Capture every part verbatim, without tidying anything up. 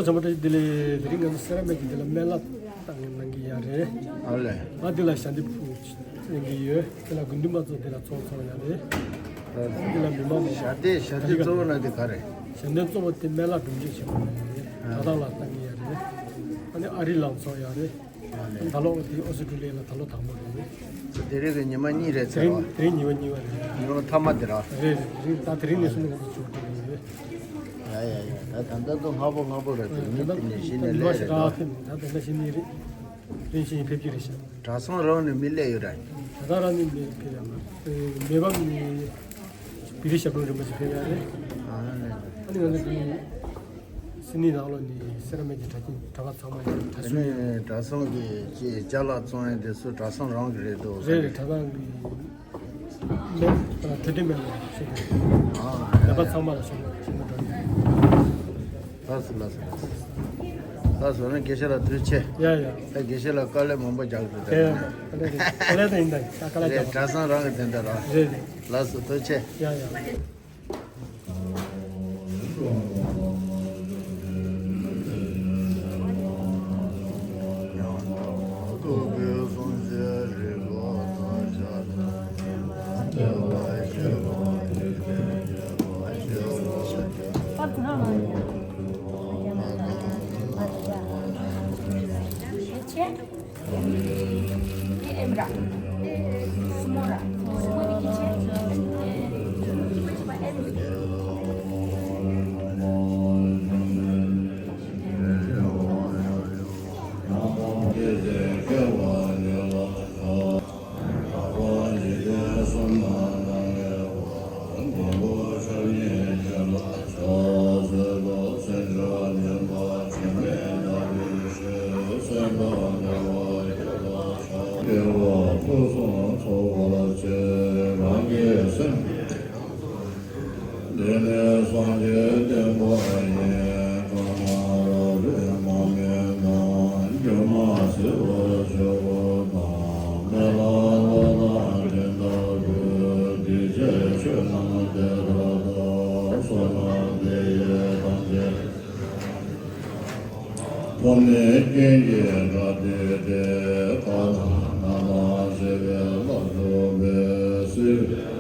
ཚང་མ་བཀྲ་ཤིས་བདེ་ལེགས། དེ་རིང་ང་ཚོ་སེ་ར་མེད་ཀྱི་འདི་ལ་སྨན་བླ་བཏང་གནང་གི་ཡ་རེད། ཨ་ལས། ང་འདི་ལ་ཞལ་འདེབས་གནང་གི་ཡོད། དེ་ལ་དགེ་འདུན་པ་ཚོ་འདི་ལ་ཚོགས་ཚོགས་ཡ་རེད། འདི་ལ་མི་མང་མང་ཞལ་འདེབས་ཞལ་འདེབས་གཙོ་བོ་ན་འདི་ག་རེད། ཞལ་འདེབས་གཙོ་བོ་དེ་སྨན་བླ་སྒྲུབ་མཆོད་བྱེད་དགོས་ཡ་རེད། ད་ལྟ་ལ་བཏང་གི་ཡ་རེད། ཨ་ནི་ཨ་རི་ལ་ཚོགས་ཡ་རེད། ད་ལོ་དེ་ཨོ་སི་ཀྲི་ལི་ཡ་ལ་ད་ལོ་དང་པོ་རེད། དེ་རིང་གི་ཉི་མ་གཉིས་རེད་ཟེར་བ། དེ་རིང་དེ་རིང་ཉི་མ་གཉིས་པ་རེད། ཉི་མ་མཐའ་མ་དེ་ར། རེད་རེད། དེ་རིང་ད་དེ་རིང་ནས་བཟུང་ནས་ང་ཚོ་བྱུང་བསྡད་ཡོད། ཡ་ཡ་ཡ། ད་ད་ལྟ་ཚོ་སྔ་པོ་སྔ་པོ་རེད། དེ་ད་མི་ད་དེ་ནས་གཞི་ནས་ཉི་མ་ལས་ཞེ་རེད་དྲག་དོ། ཕེབས་ནས་ད་ད་ལྟ་གཞི་ནས་རེད། དེ་བཞིན་ཕེབས་ཀྱི་རེད་ཤག་གྲྭ་ཚང་རང་ནས་མི་སླེབས་ཡོད་ར། ད་ད་རང་ནས་མི་ཕེབས་ཡ་མ་མེད་པ་མི། བི་རི་ཞབས་དྲུང་རིན་པོ་ཆེ་ཕེབས་ཡ་རེད། ཨ་ནི་ང་ཚོ་དེ་སིད་ནི་ནང་ལོགས་ནས་སེ་ར་སྨད་ཀྱི་གྲྭ་ཆེན་གྲྭ་པ་ཚང་མ་ཡང་གྲྭ་ཨ་ཚང་ནི་གྲྭ་ཚང་གི་ཅེས་ཅ་ལག་བཙོང་ཡ་དེ་ཚོ་གྲྭ་ཚང་རང་གི་རེད་འདུག་རེད་རེད། གྲྭ་ཚང་གི་སྨན་གྲོས་སྡེ་སྨན་ལ་ཞུ་གི་རེད། ཨ་རྒན་པ་ཚང་མ་ལ་ཞུ་གི་ཞུ་གི་འགྲོ་གི། ལགས་སོ་ལགས་སོ་ལགས་སོ། ལགས་སོ་ནི་དགེ་བཤེས་ལགས་ཐུགས་རྗེ་ཆེ། ཡ་ཡ། ད་དགེ་བཤེས་ལགས་དཀའ་ལས་མང་པོ་རྒྱག་འདུག་དེ་ཡ་ཡ། དཀའ་ལས་དེ་ཡིན་ད་ད་དཀའ་ལས་རྒྱག་པ་རེད། གྲྭ་ཚང་རང་གི་དེ་འདྲ་ར། རེད་རེད། ལགས་སོ་ཐུགས་རྗེ་ཆེ། ཡ་ཡ། འདི་ནི་སངས་རྒྱས་བསྟན་པ་ཡིན། གང་ན་རབ་རིབ་མ་སྨིན་ན། སྒྱུ་མ་ཟད་པར་བྱེད་པ་དང་། མི་ལ་བློ་དང་དྲན་དང་དགོས། འདི་ཕྱིར་ཆོས་རྣམས་དེ་ལྟར་བསྟན། བསོད་ནམས་འདི་ཡིས་ཐམས་ཅད། ཐོབ་ནས་རྐྱེན་གྱིས་དགྲ་བཏུལ་ཏེ། བཀའ་དང་ནང་དང་བཞེད་པའི་བླ་སྒྲུབ་པའི། སྲིད་པའི་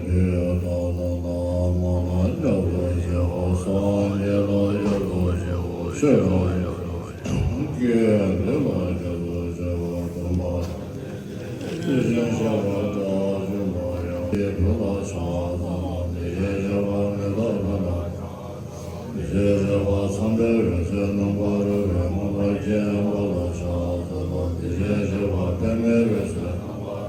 དུས་དག་ན་མ་ལ་སྐྱབས་སུ་མཆིའོ། སངས་རྒྱས་ལ་སྐྱབས་སུ་མཆིའོ། ཆོས་ལ་སྐྱབས་སུ་མཆིའོ། དགེ་འདུན་ལ་སྐྱབས་སུ་མཆིའོ། སྡོམ་པ། དེ་བཞིན་གཤེགས་པ་དགྲ་བཅོམ་པ་ཡང་། དེ་བོད་ལ་ཕྱག་འཚལ་ལོ། དེ་བཞིན་གཤེགས་པ་མི་ལ་ཕྱག་འཚལ་ལོ། དེ་བཞིན་གཤེགས་པ་བྱམས་པའི་འོད་ཟེར་རྣམ་པར་རོལ་པའི་མངོན་པར་མཁྱེན་པ་ལ་ཕྱག་འཚལ་ལོ། དེ་བཞིན་གཤེགས་པ་པདྨའི་འོད་ཟེར་རྣམ་པར་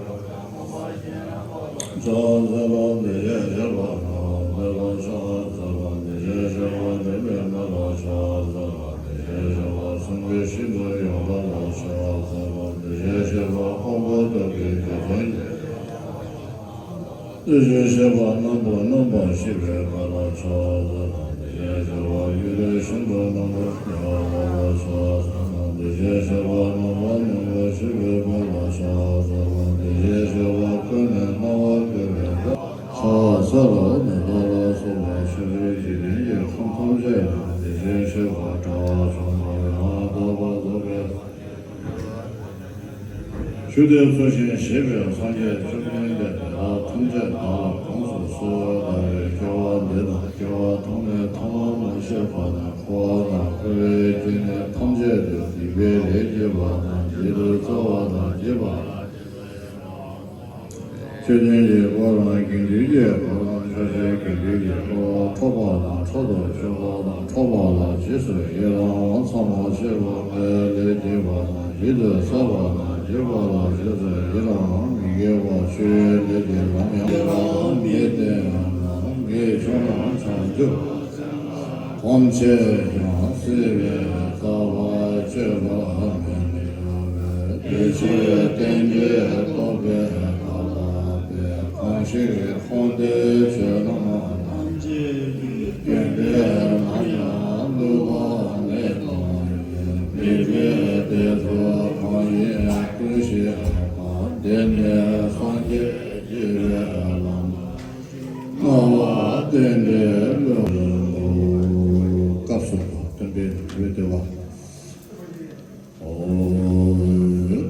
རོལ་པའི་མངོན་པར་མཁྱེན་པ་ལ་ཕྱག་འཚལ་ལོ། དེ་བཞིན་གཤེགས་པ་སྣང་བ་མེད་ལ་ཕྱག་འཚལ་ལོ། དེ་བཞིན་གཤེགས་པ་འཇིགས་མེད་མ་ལ་ཕྱག་འཚལ་ལོ། དེ་བཞིན་གཤེགས་པ་སེང་གེ་ཤིན་ཏུ་ཡོན་ཏན་ལ་ཕྱག་འཚལ་ལོ། དེ་བཞིན་གཤེགས་པ་ཕུང་པོ་སྟོབས་ཀྱི་རྒྱལ་མཚན་རྒྱལ་བའི་དབང་པོ། དེ་བཞིན་གཤེགས་པ་རྣམ་པར་སྣང་བ་ཤེས་པའི་དཔལ་ལ་ཕྱག་འཚལ་ལོ། དེ་བཞིན་གཤེགས་པ་ཡུལ་ལས་ཤིན་ཏུ་རྣམ་པར་རྒྱལ་བ་ལ་ཕྱག་འཚལ་ལོ། དེ་བཞིན་གཤེགས་པ་རྣམ་པར་སྣང་བ་ཤེས་པའི་དཔལ་ལ་ཕྱག་འཚལ་ལོ། དེ་བཞིན་གཤེགས་པ་ཀུན་ནས་སྣང་བ་སྟོན་པའི་དཔལ་ཕྱག་འཚལ་ལོ། མི་ལ་ལ་སོགས་པ་ཕྱོགས་བཅུའི་འཇིག་རྟེན་གྱི་ཁམས་ཐམས་ཅད་ན་དེ་བཞིན་གཤེགས་པ་དགྲ་བཅོམ་པ་ཡང་དག་པར་རྫོགས་པའི་ཆོས་སྟོན་ཚུལ་བཞིན་བཞེད་པའི་སངས་རྒྱས་བཅོམ་ལྡན་འདས་དེ་དག་ཐམས་ཅད་བདག་ལ་དགོངས་སུ་གསོལ་ལོ། བདག་གིས་སྐྱེ་བ་འདི་དང་སྐྱེ་བ་ཐོག་མའི་ཐ་མ་མ་སྐྱེས་པ་དང་། འཁོར་བ་དང་འཁོར་བའི་སྐྱེ་གནས་ཐམས་ཅད་དུ་སྡིག་པའི་ལས་བགྱིས་པ་དང་། བགྱིད་དུ་སྩལ་བ་དང་བགྱིས་པ་ལ་ཆོས་སྟོན་གྱི་སྐོར་རམ། དགེ་འདུན་གྱི་སྐོར་རམ། ཕྱག་བྱའི་དགེ་འདུན་གྱི་སྐོར་རམ། འཕྲོག་པ་དང་འཕྲོག་ཏུ་འཇུག་པ་དང་། འཕྲོག་པ་ལ་རྗེས་སུ་ཡི་རང་བ་ཚང་མ་བྱེད་པ་ལྔའི་ལས་བགྱིས་པ་དང་། བགྱིད་དུ་སྩལ་བ་དང་བགྱིས་པ་ལ་རྗེས་སུ་ཡི་རང་བ་མི་དགེ་བ་བཅུའི་ལས་ཀྱིས་ལམ་ཡང་བགྱིས་པ་དང་། མི་བསྟེན་ན་མི་ཆོག་ན་བྱང་ཆུབ་ཐམས་ཅད་ཀྱང་སྲིད་པའི་རྟག་པ་གཅོད་པ་མེད་པའི། དེ་ཕྱིར་རྟེན་འབྲེལ་རྟོག་པའི་བདག་ལ་དཔེ། གང་ཞིག་འཁོར་འདས་ཆོས་རྣམས་ཐམས་ཅད་ཀྱི། རྟེན་འབྲེལ་ན་ཡང་བསླུ་བ་མེད་དང་ཡིན། མི་འབྲལ་བདེ་སྡུག་གང་ཡིན་ཀུན་ཤེས་པ། དེ་ནས་སངས་རྒྱས་རྒྱུད་ལས་ལམ་སྣང་བ་ སྐབས་སུ་སྟོན་པའི་འབྲས་བུ་སྟེར་བ།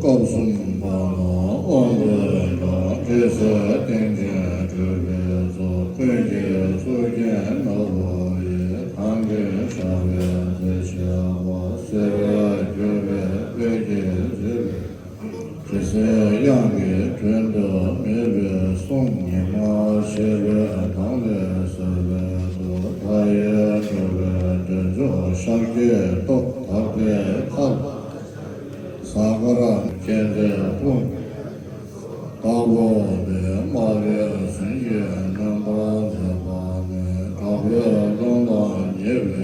སྐབས་གསུམ་པ་ལ་དབང་བསྐུར་དང་། འབྲེལ་ཚད་རྟེན་ཅན་སྤྲུལ་པའི་ཚོགས། ཀུན་གྱི་གཙུག་རྒྱན་ནོར་བུ་ཡིས། གང་གིས་བཤགས་པའི་མཛད་བྱ་བ། བརྩེ་བས་སྒྱུར་བའི་དཔལ་གྱིས་མཛེས་པའི། དེ་ཚེ་དབྱངས་ཀྱིས་དྲན་དུ་མེད་པའི་གསུང་ཉི་མ་ཤེལ་བའི་མདངས་ལས་གསལ་བའི་མདོ། མཐའ་ཡས་སྤྲུལ་པའི་འདྲེན་མཆོག་ཤཱཀྱའི་ཏོག་དག་པའི་མཐར། ཟ་ཀ་ར་མཁྱེན་བརྩེ་དཔུང་། དྭགས་པོ་པདྨ་འབིགས་བྱེད་ཀྱིས་ནོན་པར་མཛད་པ་ནི། དྲག་པོའི་རླུང་དང་ཉེ་བའི་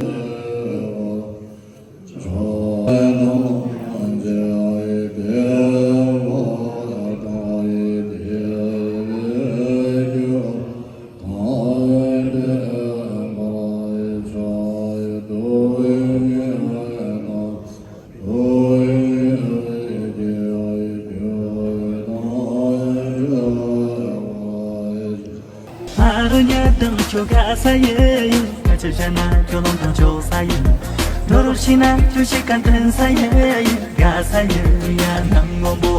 ཨ་རུ་ཉ་དང་ཁྱོད་དགའ་ས་ཡིན། ཁ་ཆེ་བྱས་ན་ཁྱོད་ལོང་དང་ཆོག་ས་ཡིན། ནོར་རུ་ཤི་ན་ཁྱོད་ཤི་ཀ་འཐེན་ས་ཡིན། དགའ་ས་ཡིན་ཡ་ནང་སྔོན་པོ།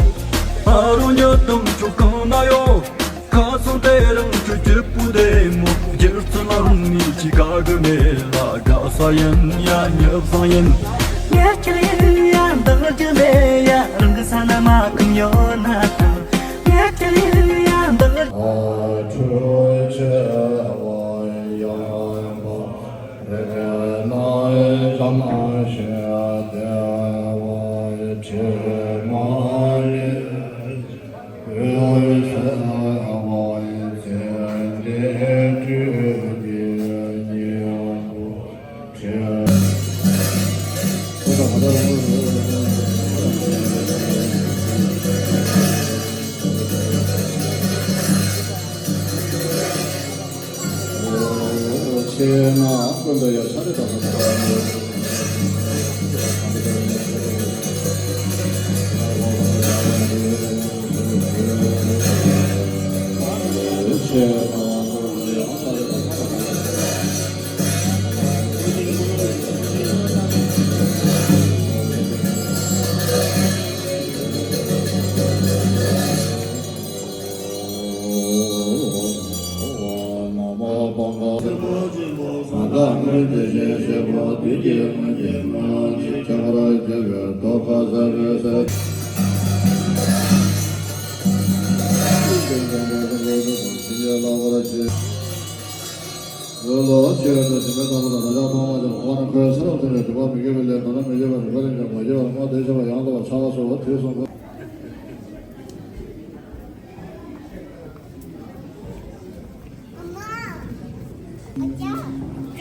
ཨ་རུ་ཉ་དང་ཁྱོད་གང་ན་ཡོད། ཁ་སང་དེ་རིང་ཁྱོད་སྐྱིད་པོ་བདེ་མོ། སྒྱུ་རྩལ་ལ་རུང་ནི་ཅི་དགའ་གི་མེད་ལ། དགའ་ས་ཡིན་ཡ་ཉབ་བཟང་ཡིན། ངས་ཁྱེད་ཡིན་ཡ་འདག་རྒྱུ་མེད་ཡ། རང་གི་ས་ན་མ་གང་ཡོད་ན་ཐང་། ངས་ཁྱེད་ཡིན་ཡ་འདག་རྒྱུ། ཨ་ཁྲུ་ཆེ་བ་ཡང་བ་རེ་ན་ཡ་ཞ་མ་ཤེ་དེ་བ་ཁྲེ་མ་ཡེ། ཆེ་ན་ཀུན་ཏུ་ཡ་ཤ་རེ་དང་།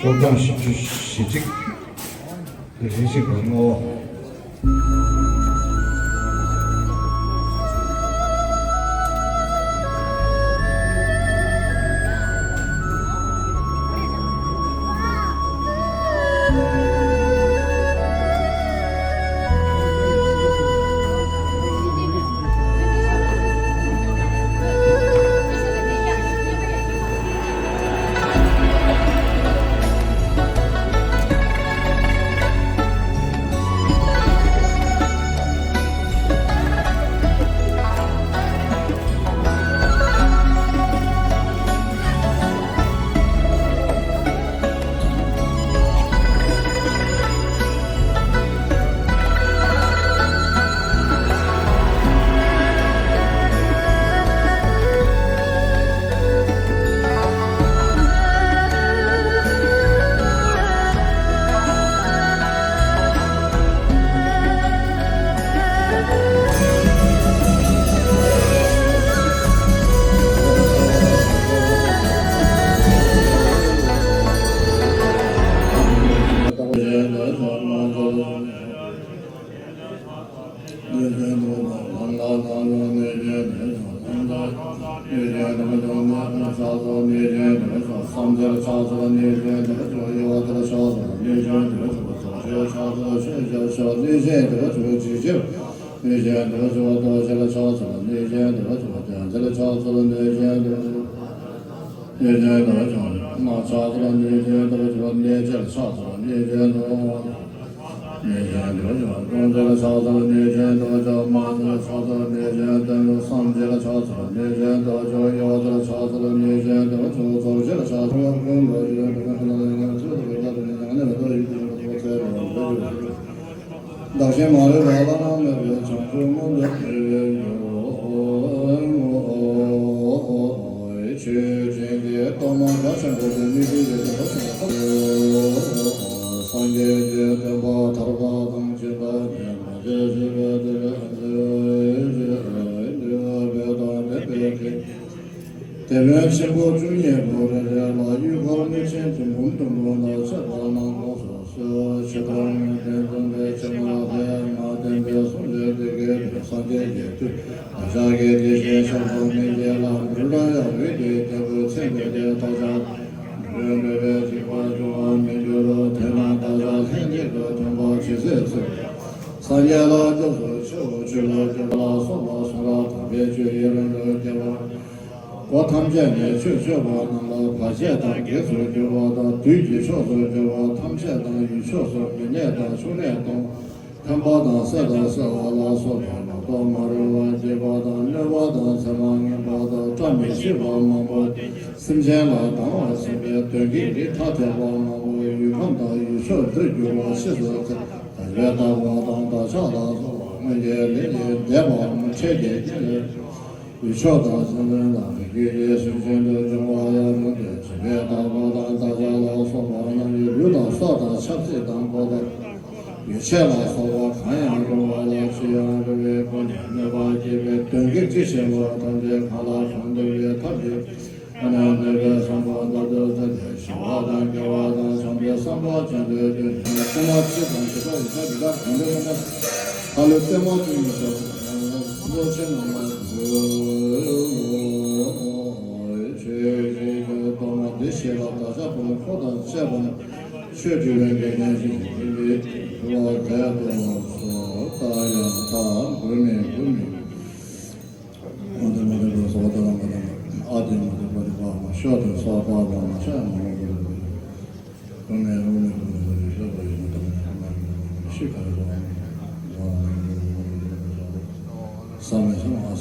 ཤོག་གྲངས་བཞི་བཅུ་ཞེ་གཅིག་རེ་ཞིག་གོ་ནོ། ཕྱག་འཚལ་ལོ། གནོད་སྦྱིན་དུ་གྱུར་གནོད་བྱེད་ལ་ཕྱག་འཚལ་ལོ། གནོད་སྦྱིན་དུ་གྱུར་གནོད་སྦྱིན་དུ་གྱུར་ཀུན་འདུས་ལ་ཕྱག་འཚལ་ལོ། གནོད་སྦྱིན་དུ་གྱུར་དམག་སྡེ་ལ་ཕྱག་འཚལ་ལོ། གནོད་སྦྱིན་དུ་གྱུར་སེམས་ཅན་ལ་ཕྱག་འཚལ་ལོ། གནོད་སྦྱིན་དུ་གྱུར་གཡོ་ཟོལ་ལ་ཕྱག་འཚལ་ལོ། གནོད་སྦྱིན་དུ་གྱུར་ཚོགས་ཞི་ལ་ཕྱག་འཚལ་ལོ། ཀུན་ལ་ཞི་བའི་དུས་ཀུན་ཏུ་ཡང་ཚུལ་དུ་བྱ་དུ་ཡང་ནི་ར་ཏོ་ཡི་དུས་ཀུན་ཏུ་ཚེ་རབས་བདག་གཞན་མ་ལུས་པ་བླ་ན་མེད་པའི་བྱང་ཆུབ་མངོན་དུ་བྱེད་པའི་རྒྱུ། ཆོས་ཅན་གྱི་གཏོར་མ་གལ་ཆེན་པོ་དེ་ནི་དེ་ཡི་དེ་ལ་སོགས་པ་སངས་རྒྱས་ཀྱི་བསྟན་པ་དར་བ་དང་བྱེ་བྲག་ནས་མ་བྱས་ཞེས་པའི་དེ་ལ་འཇུག་པའི་དང་དེ་པའི་དེ། དེད་དཔོན་ཆེན་པོ་བཅུ་གཉིས་པོ་རེ་རེ་ལ་ཡུལ་འཁོར་གནོད་སྦྱིན་བདུན་འབུམ་བདུན་འབུམ་དང་བཅས་པ་རྣམས་ལ་སོགས་སུ་ཕྱི་དང་ནང་དོན་མཚོན་པའི་ཕྱི་མ་ལྷའི་ངག་བསྟན་པའི་གསུང་གི་དེ་སྐད་དུ་སངས་རྒྱས་ཀྱི་མཐུས་བདག་ཅག་གི་དེ་བཞིན་གཤེགས་པ་མི་མཇེད་ལ་འབུལ་ར་ཡ་འོད་ཀྱི་རྒྱལ་པོའི་མཚན་བརྗོད་དེ་བདག་ཅག་འབྲོས་འགྲོ་བའི་འཇིགས་པ་འབྱུང་བར་མི་འགྱུར་རོ། དེས་ན་བདག་ཅག་ལྷན་ཅིག་ཏུ་མཐུན་པར་ཇི་སྲིད་འཚོ་བའི་སངས་རྒྱས་ལ་སྐྱབས་སུ་མཆིའོ། ཆོས་ལ་སྐྱབས་ལ་སོགས་པ་གསུང་རབ་དམ་པའི་ཆོས་ཡི་རང་གྲོལ་རྒྱལ་བ། སྒོ་ཐམས་ཅད་ནས་ཆོས་སྤྱོད་པ་རྣམས་ལ་བར་ཆད་དང་བགེགས་སུ་གྱུར་པ་དང་། བདུད་ཀྱི་ཕྱོགས་སུ་གྱུར་པ་ཐམས་ཅད་དང་། ཡུལ་ཕྱོགས་སུ་མི་གནས་དང་ཕྱོགས་གནས་དང་། འཕེན་པ་དང་བསད་དང་གསོད་པ་ལ་སོགས་པའི་ལོག་རྟོག་མ་རུངས་པ་བགྱིས་པ་དང་། གནོད་པ་དང་མཚན་མ་ངན་པ་དང་བཀྲ་མི་ཤིས་པ་མང་པོ་སྟེ། སེམས་ཅན་ལ་སྡང་བར་སེམས་པའི་གདོན་བགེགས་རིགས་ཐ་དད་པ་མང་པོ་ཡུལ་ཁམས་དང་ཡུལ་ཕྱོགས་འདིར་གྱུར་པ་ཕྱིས་སུ་འཚེ་བ་དང་བདག་ཅག་ལ་སོགས་པ་སྔོན་གྱི་ལས་ཀྱིས་འདས་པའམ་འཕྲལ་གྱི་རྐྱེན་ལས། ཡུལ་ཕྱོགས་དང་སེམས་ཅན་དང་རིགས་རྒྱུད་ཀྱི་སེམས་ཅན་དུ་འབྱུང་བ་ཡང་རུང་སྟེ། བྱིས་པའི་བདག་པོ་དང་བདག་ཅག་ལ་སོགས་པ་རྣམས་ཀྱི་ལུས་དང་སྲོག་དང་ཆབ་སྲིད་དང་གོ་དང་ཡིད་ཆེས་ལ་སོགས་པ་གང་ཡང་རུང་བ་ལ་ཅི་ཡང་རུང་བའི་སྒོ་ནས་གནོད་པ་བགྱིས་པའི་གདོན་བགེགས་ཅི་ཆེ་བ་ཐམས་ཅད་གང་ལ་གང་འདུལ་བའི་ཐབས་ཀྱིས་ཁོ་ནས་གནོད་པའི་བསམ་པ་རྣམ་དག་བརྗོད་དེ་ཞི་བ་དང་དགེ་བ་དང་བྱམས་པའི་བསམ་པ་ཅན་དུ་སྤྱོད་ཅིང་། ལྟད་མོ་ཆེ་དང་ཞི་བ་ཡི་ཆ་འདི་དག་གང་འདོད་པ་ན། ཁ་ལོ་ལྟད་མོ་བཅུ་གཉིས་སོགས་སུ་ལྟ་བ་ལ་ཕུང་པོ་ཆེ་རྣམས་ལ་འདུད། ཆོས་ཀྱི་གཏོར་མ་འདི་བཞེས་ལ་བདག་ཅག་དཔུང་འཁོར་དང་བཅས་པ་ཆོས་དྲི་བའི་འགལ་རྐྱེན་ཞིག་ཡིན་པའི་ཐུ་བ་གལ་དུ་སོ། ད་ཡང་ད་འགུལ་མིན་འགུལ་མིན། མ་དེ་མ་དེ་བ་སོ་ད་རང་ག་དང་ཨ་དེ་མ་དེ་བ་དེ་བ་མ་ཤ་དེ་སོ་པ་བ་མ་ཤ་མ་རུང་གི་རེད། ཀུན་ནས་རང་ནས་ཀུན་ནས་རང་ཤ་བ་ཡིན་ན་དང་ཤི་ཁ་རེ་བ་ས་མེད་སོང་ཨ་སོང་།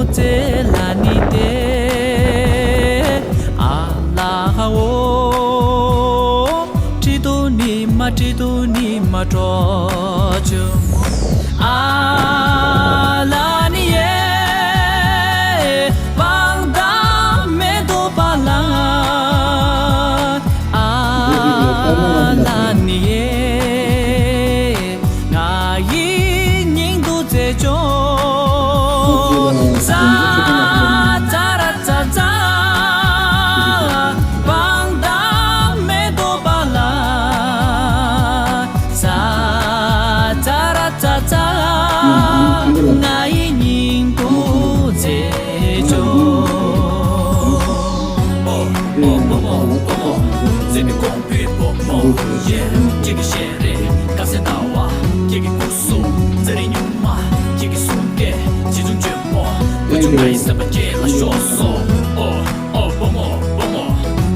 བཙལ་ལ་ནི་སྟེ། ཨ་ལ་འོ། ཁྲི་དུ་ནི་མ་ཁྲི་དུ་ནི་མ་འགྲོ་ཆུ། ཨ་ལ་ནི་ཡེ། དཔང་རྟགས་མེ་ཏོག་པ་ལ། ཨ་ལ་ནི་ཡེ། ང་ཡི་སྙིང་དུ་བཙལ་ཆོག་ཙ་ཙ་ར་ཙ་ཙ། དཔང་རྟགས་མེ་ཏོག་པ་ལ། ཙ་ཙ་ར་ཙ་ཙ། ང་ཡི་སྙིང་དུ་བཙལ་ཆོག་བཙལ་བའི་ཀོང་པོའི་བུ་མོ། ཡེ། ཁྱེད་ཀྱི་ཞལ་རས་དཀར་གསལ་ཟླ་བ། ཁྱེད་ཀྱི་སྐུ་གཟུགས་རྩེ་རིང་སྨྱུག་མ། ཁྱེད་ཀྱི་གཟུགས་སྐད་ཆེ་ཆུང་འཇོན་མོ། བུ་ཆུང་ང་ཡི་སེམས་པ་འགྱེལ་ལ་ཤོར་སོང་། ཨོ་ཨོ་བུ་མོ་བུ་མོ།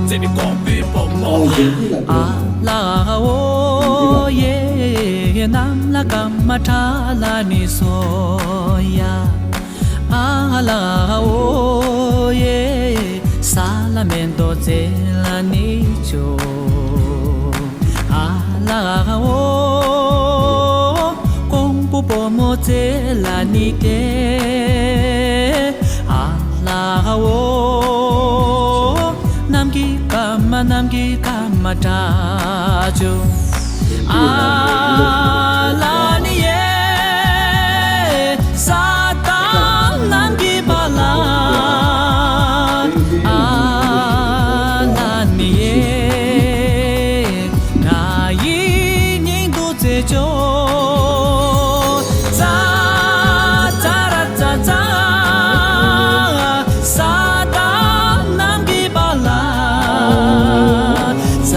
བཙལ་བའི་ཀོང་པོའི་བུ་མོ། ཨ་ལ་འོ་ཡེ། གནམ་ལ་སྐར་མ་འཕྲོ་ལ་ནི་སོང་ཡ། ཨ་ལ་འོ་ཡེ། ས་ལ་མེ་ཏོག་བཙལ་ལ་ནི་ཆོག་ཨ་ལ་འོ། ཀོང་པོ་བུ་མོ་བཙལ་ལ་ནི་སྟེ། ཨ་ལ་འོ། གནམ་གྱི་སྐར་མ་གནམ་གྱི་སྐར་མ་འཕྲོ་ཆུ། ཨ་ལ་ནི་ཡེ། ས་དང་གནམ་གྱི་བར་ལ། ཨ་ལ་ནི་ཡེ། ང་ཡི་སྙིང་དུ་བཙལ་ཆོག་ཙ་ཙ་ར་ཙ་ཙ། ས་དང་གནམ་གྱི་བར་ལ། ཙ་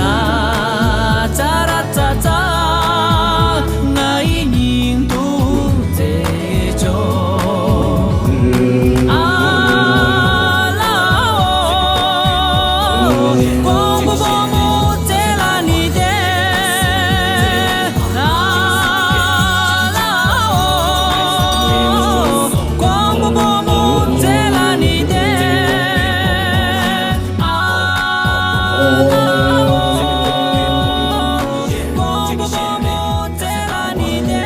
ཙ་ར་ཙ་ཙ། ང་ཡི་སྙིང་དུ་བཙལ་ཆོག་ཨ་ལ་འོ། ཀོང་པོ་བུ་མོ་བཙལ་ལ་ནི་སྟེ། ཨ་ལ་འོ། ཀོང་པོ་བུ་མོ་བཙལ་ལ་ནི་སྟེ། ཨ་ལ་འོ། ཀོང་པོ་བུ་མོ་བཙལ་ལ་ནི་སྟེ།